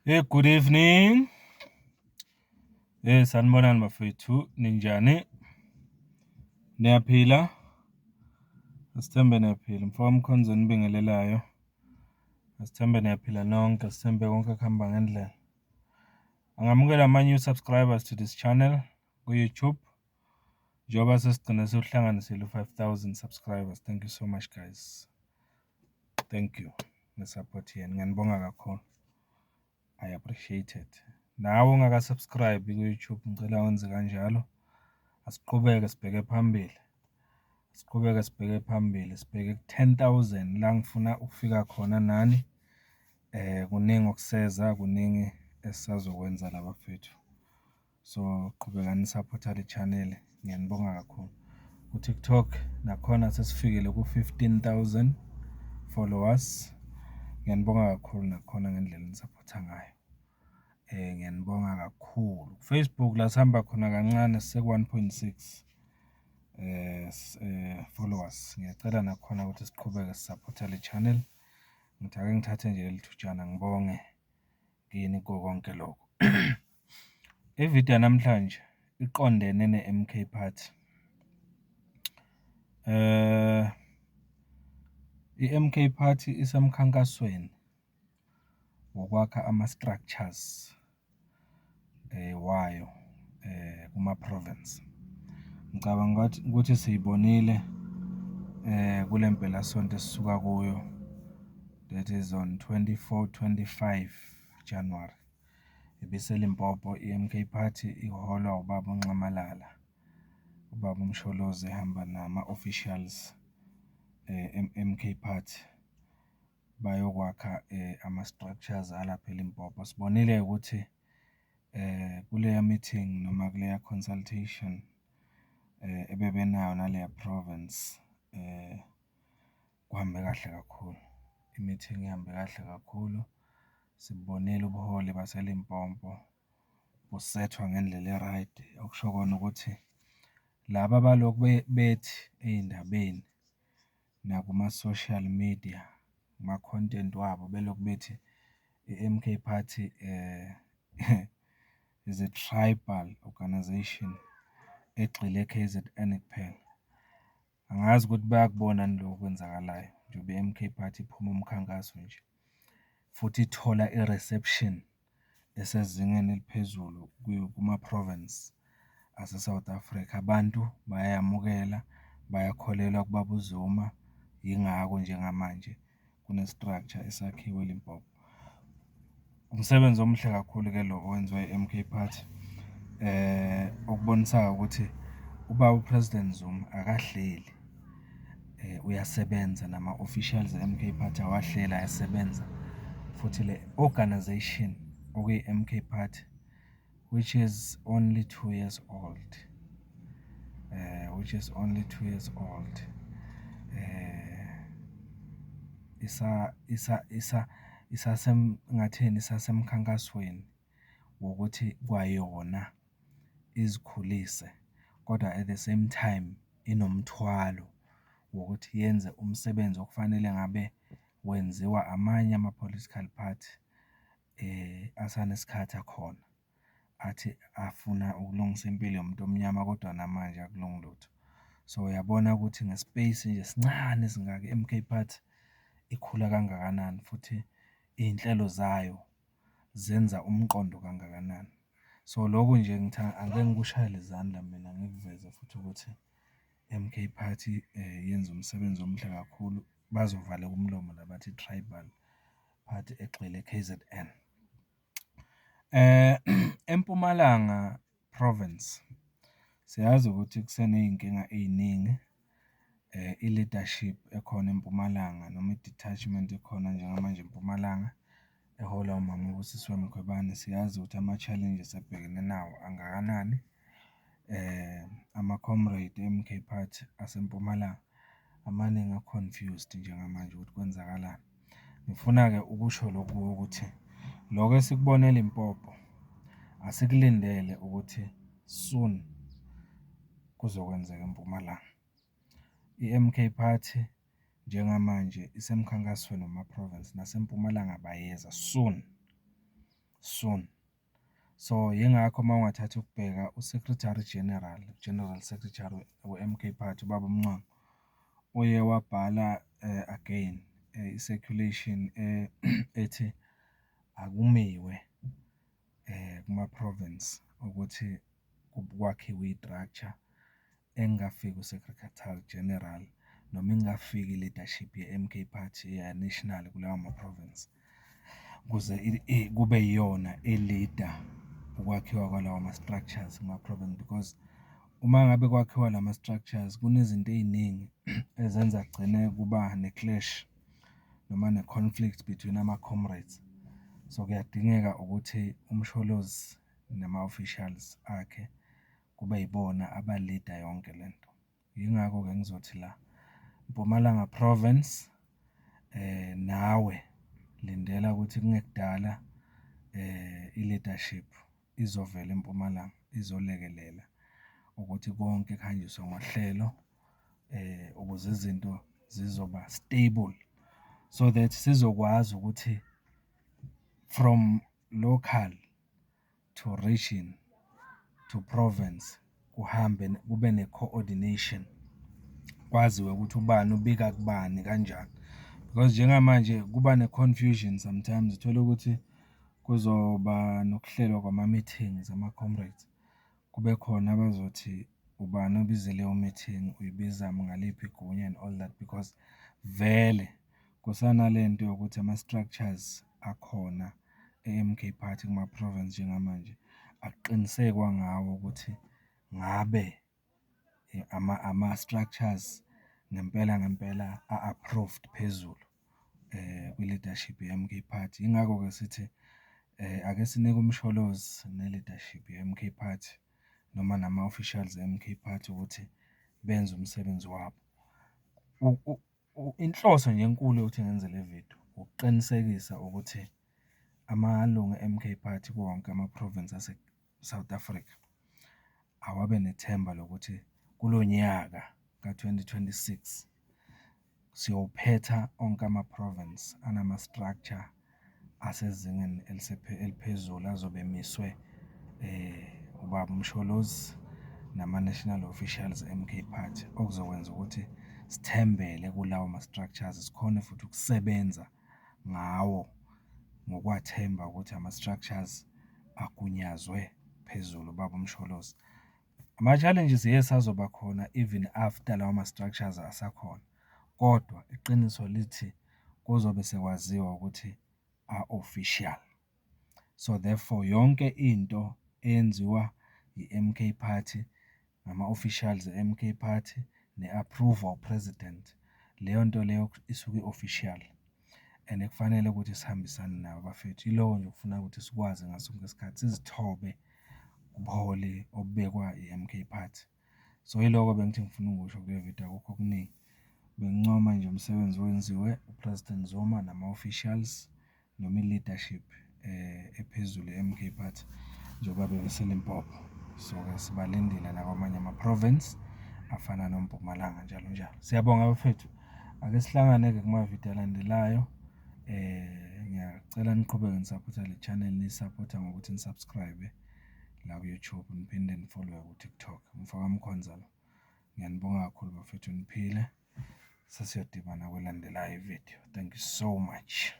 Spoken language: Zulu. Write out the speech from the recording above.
Hey, good evening. Hey, sanibonani bafethu, ninjani? Niyaphila? Asithembe niyaphila. Umfoka Mkhonza onibingelelayo. Asithembe niyaphila nonke, asithembe konke kuhamba ngendlela. Angamukela ama-new subscribers to this channel ku-YouTube. Njengoba sesigcine siwuhlanganisile u-5,000 subscribers. Thank you so much, guys. Thank you nge-support yenu, ngiyanibonga kakhulu. I appreciate it. Nawe ongaka-subscribe ku-YouTube, ngicela wenze kanjalo. Asiqhubeke sibheke phambili. Siqhubeke sibheke phambili, sibheke ku-10,000 la ngifuna ukufika khona nani. Kuningi okuseza, kuningi esisazokwenza la bafethu. So, qhubekani ni-support-a le channel, ngiyanibonga kakhulu. Ku-TikTok nakhona sesifikile ku-15,000 followers. Ngiyanibonga kakhulu nakhona ngendlela eni-support-a ngayo. Ngiyanibonga kakhulu. Facebook la sihamba khona kancane, siseku-1.6 followers. Ngiyacela nakhona ukuthi siqhubeke si-support-a le channel. Ngithi ake ngithathe nje leli thutshana ngibonge kini kuko konke lokho. Ividiyo yanamhlanje iqondene ne-M_K Party. I-M_K Party isemkhankasweni wokwakha ama-structures wayo kuma-province. Ngicabanga ukuthi siyibonile kule mpelasonto esisuka kuyo, that is on 24, 25 January. IbiseLimpopo i-M_K Party, iholwa ubaba uNxamalala, ubaba uMsholozi ehamba nama-officials e-M_K Party, bayokwakha ama-structures alapha eLimpopo. Sibonile-ke ukuthi kuleya meeting noma kuleya consultation ebebenayo naleya province kuhambe kahle kakhulu, i-meeting ihambe kahle kakhulu. Sibubonile ubuholi baseLimpopo busethwa ngendlela e-right, okusho kona ukuthi laba abalokhu bethi ey'ndabeni nakuma-social media, kuma-content wabo belokhu bethi i-M_K Party is a tribal organisation egxile e-KZN kuphela. Angazi ukuthi bayakubona yini lokhu okwenzakalayo njengoba i-M_K Party iphuma umkhankaso nje, futhi ithola i-reception esezingeni eliphezulu kuma-province ase-South Africa. Abantu bayayamukela, bayakholelwa kubaba uZuma, yingakho njengamanje kune-structure esakhiwe eLimpopo. Umsebenzi omuhle kakhulu-ke lo owenziwa i-M_K Party, okubonisayo ukuthi ubaba u-President Zuma akahleli, uyasebenza nama-officials e-M_K Party awahleli ayasebenza. Futhi le organization okuyi-M_K Party, which is only 2 years old, which is only 2 years old, ngingathini, isasemkhankasweni wokuthi kwayona izikhulise, kodwa at the same time inomthwalo wokuthi yenze umsebenzi okufanele ngabe wenziwa amanye ama-political party asanesikhathi akhona, athi afuna ukulungisa impilo yomuntu omnyama kodwa namanje akulungi lutho. So, uyabona ukuthi nge-space nje esincane esingaka i-M_K Party ikhula kangakanani, futhi iy'nhlelo zayo zenza umqondo kangakanani. So, lokhu nje ngithi ake ngikushayele izandla mina ngikuveze futhi ukuthi i-M_K Party yenze umsebenzi omuhle kakhulu, bazovaleka umlomo la abathi i-tribal party egxile e-KZN. EMpumalanga Province, siyazi ukuthi kuseney'nkinga ey'ningi, i-leadership ekhona eMpumalanga noma i-detachment ekhona njengamanje eMpumalanga eholwa umama uBusisiwe Mkhwebane, siyazi ukuthi ama-challenges abhekene nawo angakanani. Ama-comrade e-M_K Party aseMpumalanga amaningi a-confused njengamanje ukuthi kwenzakalani. Ngifuna-ke ukusho lokhu ukuthi, lokhu esikubone eLimpopo, asikulindele ukuthi soon kuzokwenzeka eMpumalanga. I-M_K Party njengamanje isemkhankasweni wama-province, naseMpumalanga bayeza soon. soon. So, yingakho uma ungathatha ukubheka u-Secretary General, General Secretary we-MK Party, ubaba uMncwango, uye wabhala again i-circulation ethi akumiwe kuma-province ukuthi kwakhiwe i-structure engafiki u-Secretary General noma ingakafiki i-leadership ye-MK Party ya-national kulawo ma-province. Ukuze kube yiyona e-lead-a ukwakhiwa kwalawo ma-structures kuma-province, because uma ngabe kwakhiwa lama-structures kunezinto ey'ningi ezenza kugcine kuba ne-clash noma ne-conflict between ama-comrades. So, kuyadingeka ukuthi uMsholozi nama-officials akhe kube yibona aba-lead-a yonke lento. Yingakho-ke ngizothi la, Mpumalanga Province, nawe lindela ukuthi kungekudala i-leadership izovela eMpumalanga, izolekelela ukuthi konke kuhanjiswe ngohlelo ukuze izinto zizoba stable. So that sizokwazi ukuthi from local to region to province, kuhambe kube ne-coordination. Kwaziwe ukuthi ubani ubika kubani kanjani, because njengamanje kuba ne-confusion sometimes, uthole ukuthi kuzoba nokuhlelwa kwama-meetings ama-comrades, kube khona abazothi ubani obize leyo meeting, uyibiza ngaliphi igunya and all that. Because vele kusanalento yokuthi ama-structures akhona e-MK Party kuma-province njengamanje, akuqinisekwa ngawo ukuthi ngabe ama-structures ngempela ngempela a-approved phezulu kwi-leadership ye-MK Party. Yingakho-ke sithi ake sinike uMsholozi ne-leadership ye-MK Party, noma nama-officials e-MK Party ukuthi benze umsebenzi wabo. Inhloso nje enkulu yokuthi ngenze le vidiyo, ukuqinisekisa ukuthi amalungu e-MK Party kuwo wonke ama-province ase-South Africa, awabe nethemba lokuthi kulo nyaka ka-2026, siyowuphetha onke ama-province anama-structure asezingeni eliphezulu azobe emiswe ubaba uMsholozi nama-national officials e-MK Party. Okuzokwenza ukuthi sithembele kulawo ma-structures, sikhone futhi ukusebenza ngawo ngokuwathemba ukuthi ama-structures agunyazwe phezulu ubaba uMsholozi. Ama-challenges yes, azoba khona even after lawo ma-structures asakhona, kodwa iqiniso lithi kuzobe sekwaziwa ukuthi a-official. So, therefore, yonke into eyenziwa i-MK Party, ngama-officials e-MK Party, ne-aphruvwa u-president, leyo nto leyo isuke i-official and kufanele ukuthi sihambisane nayo bafethu. Yiloko nje okufuna ukuthi sikwazi ngaso sonke isikhathi, sizithobe kubuholi obubekwa i-MK Party. So, yiloko ebengithi ngifuna ukukusho kule vidiyo, akukho okuningi. Bengincoma nje umsebenzi owenziwe u-President Zuma nama-officials, noma i-leadership ephezulu ye-MK Party, njengoba bebese-Limpopo. So-ke sibalindile nakwamanye ama-province afana noMpumalanga, njalo njalo. Siyabonga bafethu, ake sihlangane-ke kumavidiyo alandelayo. Ngiyacela niqhubeke nisaphotha le channel, niyisaphotha ngokuthi ni-subscribe-e la ku-YouTube, niphinde ni-follow-we ku-TikTok. Umfoka Mkhonza lo, ngiyanibonga kakhulu bafethu, niphile. Sesiyodibana kwelandelayo ividiyo. Thank you so much.